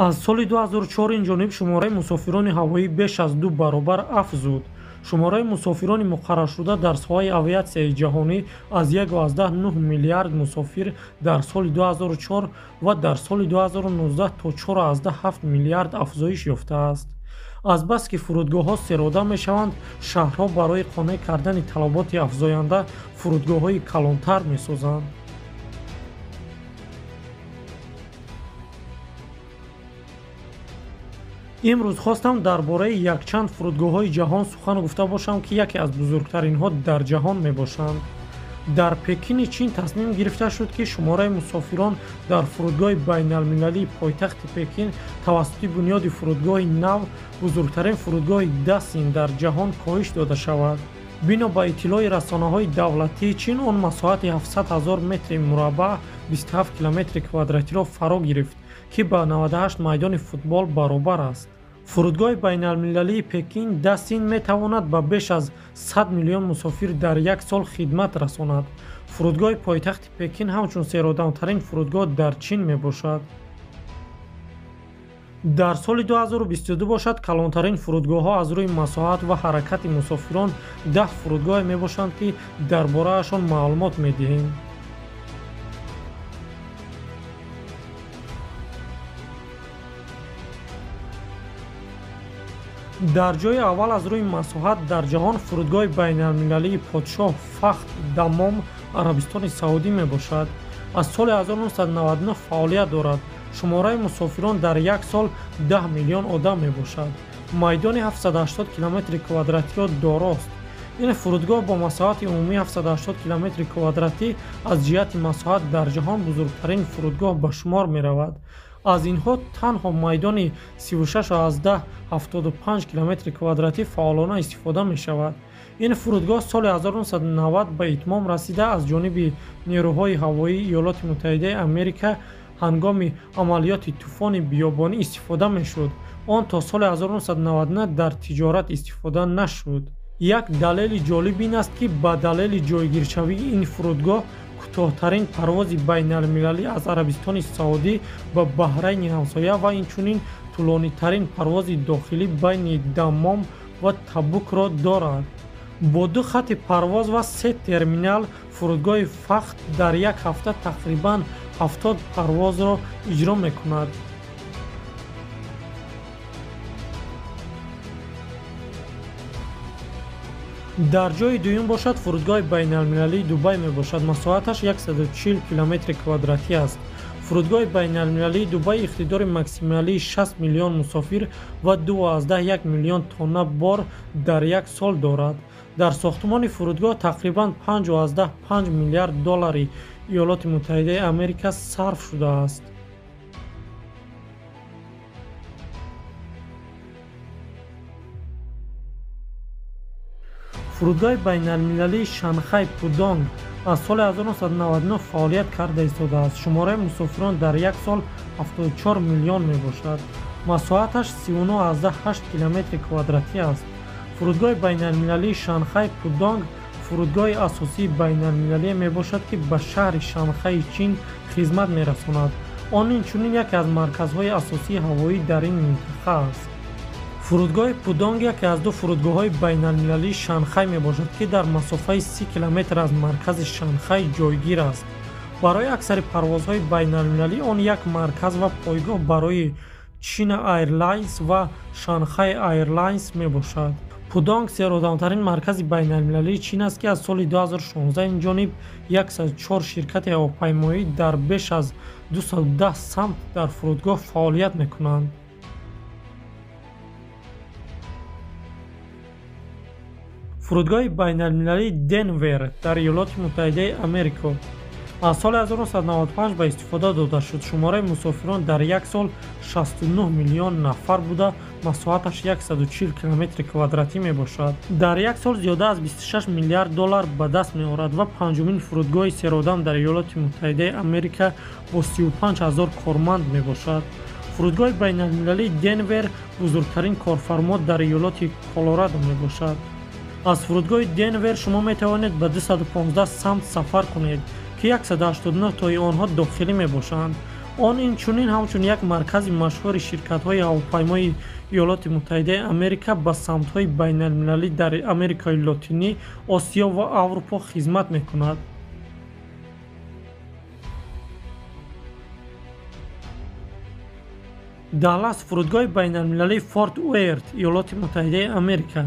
Аз соли 2004 ин ҷониб шумораи мусофирони ҳавоӣ беш аз 2 баробар афзуд. Шумораи мусофирони муқарраршуда дар соҳаи авиатсияи ҷаҳонӣ аз 1,9 миллиард мусофир дар соли 2004 ва дар соли 2019 то 4,7 миллиард афзоиш ёфтааст. Азбаски фурудгоҳҳо серодам мешаванд, шаҳрҳо барои қонеъ кардани талаботи афзоянда фурудгоҳҳои калонтар месозанд. Имрӯз хостам дар бораи якчанд фурудгоҳҳои ҷаҳон сухан гуфта бошам, ки яке аз бузургтаринҳо дар ҷаҳон мебошанд. Дар Пекини Чин тасмим гирифта шуд, ки шумораи мусофирон дар фурудгоҳи байналмилалии пойтахти Пекин тавассути бунёди фурудгоҳи нав, бузургтарин фурудгоҳи Дасин дар ҷаҳон, коҳиш дода шавад. Бино ба иттилои расонаҳои давлатии Чин, он масоҳати 700 000 метри мураббаъ 27 километри квадратиро фаро гирифт, ки ба 98 майдони футбол баробар аст. Фурудгоҳи байналмилалии Пекин Дасин метавонад ба беш аз 100 миллион мусофир дар як сол хидмат расонад. Фурудгоҳи пойтахти Пекин ҳамчун серодамтарин фурудгоҳ дар Чин мебошад. Дар соли 2022 бошад, калонтарин фурудгоҳҳо аз рӯи масоҳат ва ҳаракати мусофирон 10 фурудгоҳе мебошанд, ки дар бораашон маълумот медиҳем. Дар ҷои аввал аз рӯи масоҳат дар ҷаҳон фурудгоҳи байналмилалии подшоҳ Фахд Даммом Арабистони Саудӣ мебошад. Аз соли 1999 фаъолият дорад. Шумораи мусофирон дар як сол 10 миллион одам мебошад. Майдони 780 километри квадратиро дорост. Ин фурудгоҳ бо масоҳати умумии 780 километри квадратӣ аз ҷиҳати масоҳат дар ҷаҳон бузургтарин фурудгоҳ ба шумор меравад. Аз инҳо танҳо майдони 36,75 километри квадратӣ фаъолона истифода мешавад. Ин фурудгоҳ соли 1990 ба итмом расида аз ҷониби нерӯҳои ҳавоии Иёлоти Муттаҳидаи Америка ҳангоми амалиёти тӯфони биёбонӣ истифода мешуд. Он то соли 1999 дар тиҷорат истифода нашуд. Як далели ҷолиб ин аст, ки ба далели ҷойгиршавии ин фурудгоҳ кӯтоҳтарин парвози байналмилалӣ аз Арабистони Саудӣ ба Баҳрайни ҳамсоя ва инчунин тӯлонитарин парвози дохилӣ байни Даммом ва Табукро дорад. Бо 2 хатти парвоз ва 3 терминал фурудгоҳи Фахд дар як ҳафта тақрибан 70 парвозро иҷро мекунад. Дар ҷои дуюм бошад фурудгоҳи байналмилалии Дубай мебошад. Масоҳаташ 140 километри квадратӣ аст. Фурудгоҳи байналмилалии Дубай иқтидори максималии 60 миллион мусофир ва 2,1 миллион тонна бор дар як сол дорад. Дар сохтмони фурудгоҳ тақрибан 5,5 миллиард доллари Иёлоти Муттаҳидаи Америка сарф шудааст. Фурудгоҳи байналмилалии Шанхай Пудонг аз соли 1999 фаъолият карда истодааст. Шумораи мусофирон дар як сол 74 миллион мебошад. Масоҳаташ 39,8 километри квадратӣ аст. Фурудгоҳи байналмилалии Шанхай Пудонг фурудгоҳи асосии байналмилалие мебошад, ки ба шаҳри Шанхайи Чин хизмат мерасонад. Он инчунин яке аз марказҳои асосии ҳавоӣ дар ин минтақа аст. Фурудгоҳи Пудонг яке аз ду фурудгоҳҳои байналмилалии Шанхай мебошад, ки дар масофаи 30 километр аз маркази Шанхай ҷойгир аст. Барои аксари парвозҳои байналмилалӣ он як марказ ва пойгоҳ барои China Airlines ва Shanghai Airlines мебошад. Пудонг серодамтарин маркази байналмилалии Чин аст, ки аз соли 2016 ин ҷониб 104 ширкати ҳавопаймоӣ дар беш аз 210 самт дар фурудгоҳ фаъолият мекунанд. Фурудгоҳи байналмилалии Денвер дар Иёлоти Муттаҳидаи Америко аз соли 1995 ба истифода дода шуд. Шумораи мусофирон дар як сол 69 миллион нафар буда, масоҳаташ 140 километри квадратӣ мебошад. Дар як сол зиёда аз 26 миллиард доллар ба даст меорад ва панҷумин фурудгоҳи серодам дар Иёлоти Муттаҳидаи Америка бо 35 ҳазор корманд мебошад. Фурудгоҳи байналмилалии Денвер бузургтарин корфармо дар Иёлоти Колорадо мебошад. Аз фурудгоҳи Денвер шумо метавонед ба 215 самт сафар кунед, ки 189 тои онҳо дохилӣ мебошанд. Он инчунин ҳамчун як маркази машҳури ширкатҳои ҳавопаймоии Иёлоти Муттаҳидаи Америка ба самтҳои байналмилалӣ дар Америкаи Лотинӣ, Осиё ва Аврупо хизмат мекунад. Даллас фурудгоҳи байналмилалии Форт Уэрт, Иёлоти Муттаҳидаи Америка.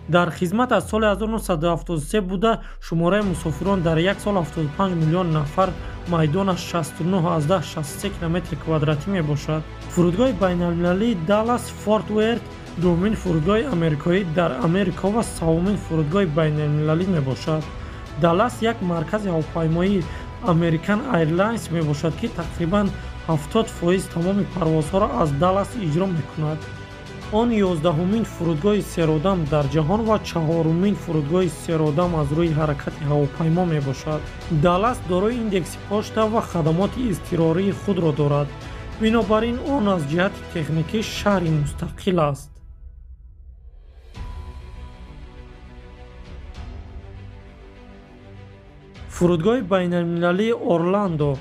Дар хизмат аз соли 1973 буда, шумораи мусофирон дар як сол 75 миллион нафар, майдонаш 69,63 километри квадратӣ мебошад. Фурудгоҳи байналмилалии Даллас Форт Уэрт дуввумин фурудгоҳи америкоӣ дар Америко ва севумин фурудгоҳи байналмилалӣ мебошад. Даллас як маркази ҳавопаймоии American Airlines мебошад, ки тақрибан 70% тамоми парвозҳоро аз Даллас иҷро мекунад. Он 11-умин фурудгоҳи серодам дар ҷаҳон ва 4-умин фурудгоҳи серодам аз рӯи ҳаракати ҳавопаймо мебошад. Даллас дорои индекси пошта ва хадамоти изтирории худро дорад. Бинобар ин он аз ҷиҳати техникӣ шаҳри мустақил аст. Фурудгоҳи байналмилалии Орландо.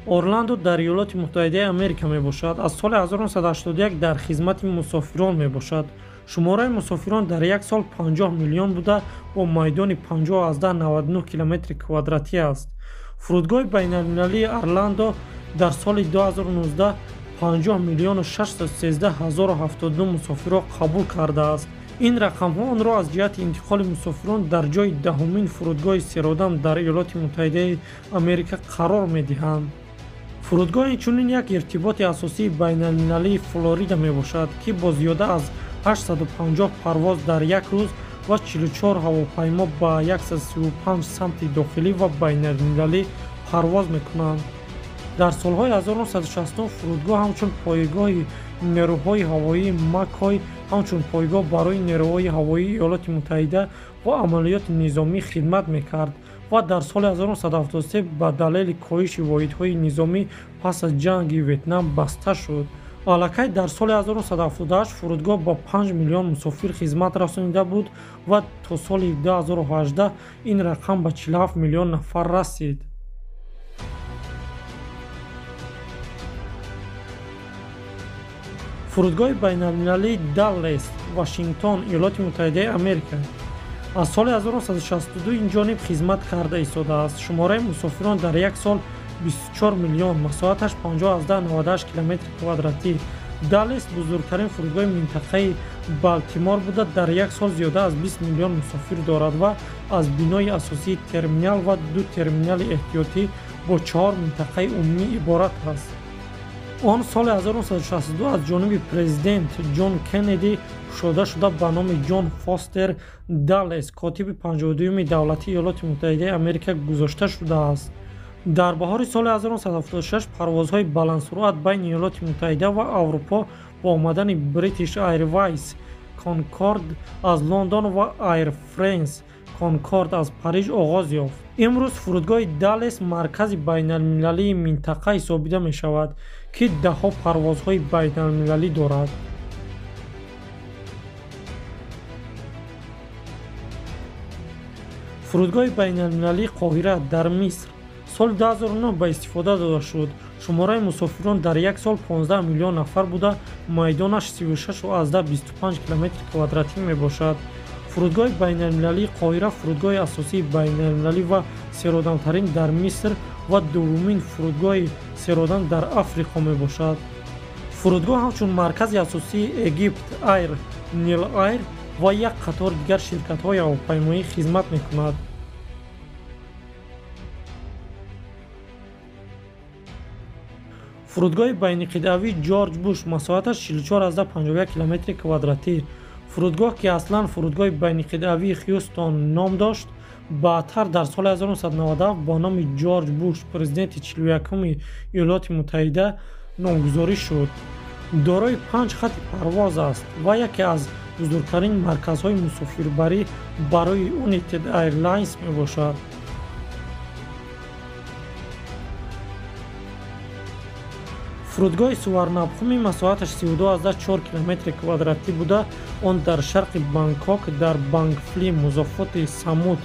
Орландо дар Иёлоти Муттаҳидаи Америка мебошад. Аз соли 1981 дар хизмати мусофирон мебошад. Шумораи мусофирон дар як сол 50 миллион буда, бо майдони 50,99 километри квадратӣ аст. Фурудгоҳи байналмилалии Орландо дар соли 2019 50 613 072 мусофирро қабул кардааст. Ин рақамҳо онро аз ҷиҳати интиқоли мусофирон дар ҷойи 10-умин фурудгоҳи серодам дар Иёлоти Муттаҳидаи Америка қарор медиҳанд. Фурудгоҳ инчунин як иртиботи асосии байналмилалии Флорида мебошад, ки бо зиёда аз 850 парвоз дар як рӯз ва 44 ҳавопаймо ба 135 самти дохилӣ ва байналмилалӣ парвоз мекунанд. Дар солҳои 1960 фурудгоҳ ҳамчун пойгоҳи нерӯҳои ҳавоии Маккой, ҳамчун пойгоҳ барои нерӯҳои ҳавоии Иёлоти Муттаҳида ва амалиёти низомӣ хидмат мекард ва дар соли 1973 ба далели коҳиши воҳидҳои низомӣ пас аз ҷанги Ветнам баста шуд. Аллакай дар соли 1978 фурудгоҳ ба 5 миллион мусофир хизмат расонида буд ва то соли 2018 ин рақам ба 47 миллион нафар расид. Фурудгоҳи байналмилалии Даллес, Вашингтон, Иёлоти Муттаҳидаи Америка. Аз соли 1962 ин ҷониб хизмат карда истодааст. Шумораи мусофирон дар як сол 24 миллион, масоҳаташ 50,98 километри квадратӣ. Даллес бузургтарин фурудгоҳи минтақаи Балтимор буда, дар як сол зиёда аз 20 миллион мусофир дорад ва аз бинои асосии терминал ва ду терминали эҳтиётӣ бо 4 минтақаи умумӣ иборат аст. Он соли 1962 аз ҷониби президент Ҷон Кеннеди кушода шуда ба номи Ҷон Фостер Даллес, котиби 52-юми давлатии Иёлоти Муттаҳидаи Америка гузошта шудааст. Дар баҳори соли 1976 парвозҳои баландсуръат байни Иёлоти Муттаҳида ва Аврупо бо омадани British Airways Concorde аз Лондон ва Air France Concorde аз Париж оғоз ёфт. Имрӯз фурудгоҳи Даллес маркази байналмилалии минтақа ҳисобида мешавад, ки даҳҳо парвозҳои байналмилалӣ дорад. Фурудгоҳи байналмилалии Қоҳира дар Миср соли 2009 ба истифода дода шуд. Шумораи мусофирон дар як сол 15 миллион нафар буда, майдонаш 36,25 километри квадратӣ мебошад. Фурудгоҳи байналмилалии Қоҳира фурудгоҳи асосии байналмилалӣ ва серодамтарин дар Миср ва дуввумин фурудгоҳи серодам дар Африқо мебошад. Фурудгоҳ ҳамчун маркази асосии Египт Айр, Нил Айр ва як қатор дигар ширкатҳои ҳавопаймоӣ хизмат мекунад. Фурудгоҳи байниқитъавии Ҷорҷ Буш масоҳаташ 44,51 километри квадратӣ. Фурудгоҳ, ки аслан фурудгоҳи байниқитъавии Хюстон ном дошт, баъдтар дар соли 1997 бо номи Ҷорҷ Буш, президенти 41-уми Иёлоти Муттаҳида, номгузорӣ шуд. Дорои 5 хати парвоз аст ва яке аз бузургтарин марказҳои мусофирбарӣ барои United Airlines мебошад. Фурудгоҳи Суварнабхуми масоҳаташ 32,4 километри квадратӣ буда, он дар шарқи Бангкок дар Бангфли музофоти Самут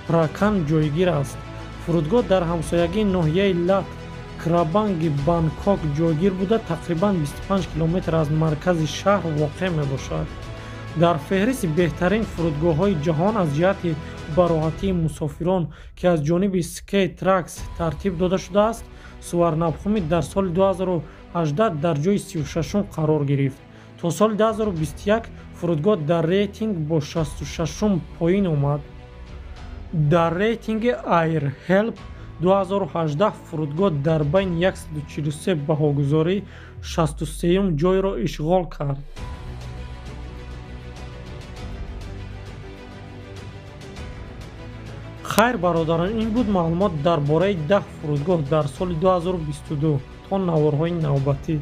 Пракан ҷойгир аст. Фурудгоҳ дар ҳамсоягии ноҳияи Лат Крабанги Бангкок ҷойгир буда, тақрибан 25 километр аз маркази шаҳр воқеъ мебошад. Дар феҳристи беҳтарин фурудгоҳҳои ҷаҳон аз ҷиҳати бароҳатии мусофирон, ки аз ҷониби Skytrax тартиб дода шудааст, Суварнабхуми дар соли 2018 дар ҷойи 36-ум қарор гирифт. То соли 2021 фурудгоҳ дар рейтинг бо 66-ум поин омад. Дар рейтинги AirHelp 2018 фурудгоҳ дар байни 143 баҳогузорӣ 63-юм ҷойро ишғол кард. Хайр, бародарон, ин буд маълумот дар бораи 10 фурудгоҳ дар соли 2022. То наворҳои навбатӣ.